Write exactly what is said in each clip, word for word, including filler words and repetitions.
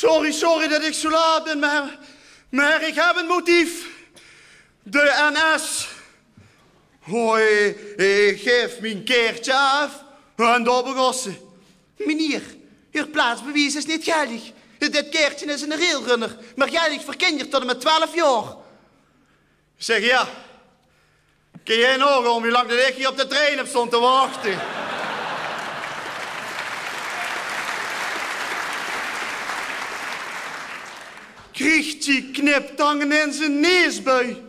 Sorry, sorry det ich zo laat bin, mer, mer ich höb ein motief. De N S. Hoi, ich gaef mien kaertje aaf en dao begós ze. Meneer, eur plaatsbewies is neet geldig. Det kaertje is eine railrunner, mer geldig veur kinder tot en mit twelf jaor. Ich zèk: "Jao, kins doe naogaon wie lang det ich hie op de trein höb staon te wachte?" Krieg die kniptang in zien neesbui.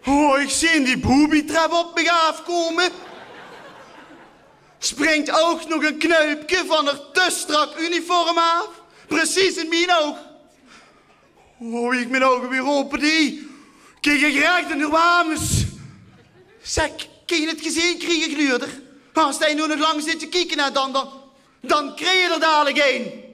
Oh, ich zeen die boobytrap op mich aafkómme. Springk ouch nog ein knuipke van häör te strak uniform aaf. Precies in mien oug. Oh, wie ich mien ouge weer ope deej, keek ich rech in häör ames. Zèk, kins doe 't gezeen kriege, gluurder? Es doe noe nog lang zits te kieke, hè, dan, dan, dan kriegs doe d'r dalik ein.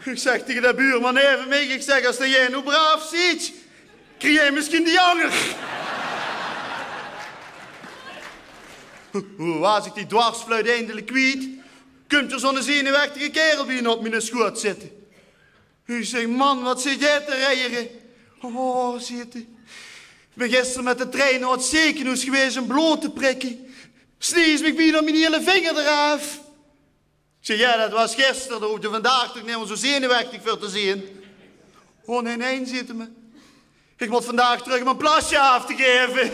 Ich zèk taenge de buurman neve mich, ich zèk: "Es doe noe braaf zits, kriegs doe mesjien die anger." Wie waas ich die dwarsfluit eindelik kwiet, kump d'r zo'n zenuwechtige kaerel bie mich op miene sjoot zitte. Ich zèk: "Man, waat zits doe te reiere?" "Oh," zaet 'r, "ich bin gister mit de trein nao 't zekenhoes gewaes óm blood te prikke. Snees mich bienao mien hiele vinger d'raaf." Ich zèk: "Jao, det waas gister, dao hoofs doe vandaag toch neet mieër zo zenuwechtig veur te zeen." "Oh nae, nae," zaet 'r, "mer ich mót vandaag trök óm ein plasje aaf te gaeve."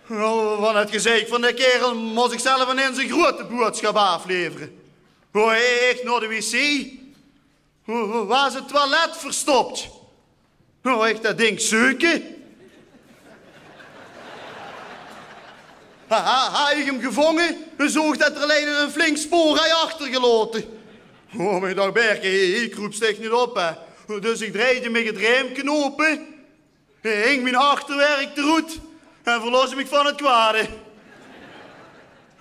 Oh, van 't gezeik van dae kaerel mós ich zelf inens ein groeate boodschap aaflevere. Oh, ich nao de wc. Oh, waas 't toilet verstop? Oh, ich det dink zeuke. Ha, ha, ha ich 'm gevónge, zoog det 'r allein ein flink spoor haw achtergelaote. Oh, mer ich dach: "Berke, hie, hie kroeps dich neet op, hè." Dus ich drejde mich 't raemke aope, hing mien achterwerk d'roet en verlos mich van 't kwaad.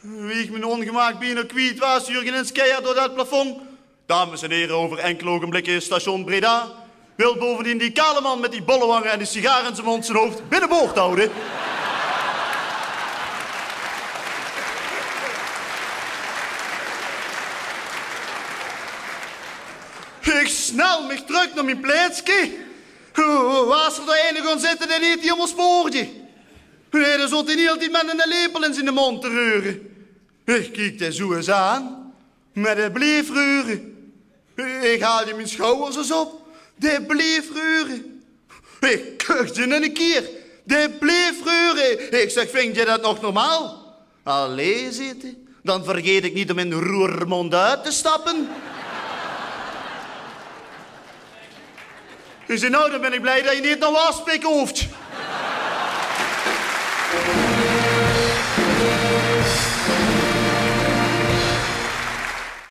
Wie ich mien óngemaak bienao kwiet waas, huuer ich inens keihard door det plafond: "Dames en heren, over enkele ogenblikken is station Breda. Wilt bovendien die kale man met die bolle wangen en de sigaar in zijn mond zijn hoofd binnen boord houden?" Ich snel mich trök nao mien plaetske. Waas d'r eine gaon zitte dae neet hielemaol spoorde. Nae, dae zoot de hiele tied mit eine lepel in ziene mónd te reure. Ich kiek dae zo ens aan, mer dae bleef reure. Ich haalde mien sjouwers ens op. Dae bleef reure. Ich kuch dae nog eine kier. Dae bleef reure. Ich zèk: "Vinjs doe det nog normaal?" "Allee," zaet 'r, "dan vergeet ik niet om in Roermond uit te stappen." Ich zèk: "Noe, dan bin ich blij det se neet nao Waspik hoofs."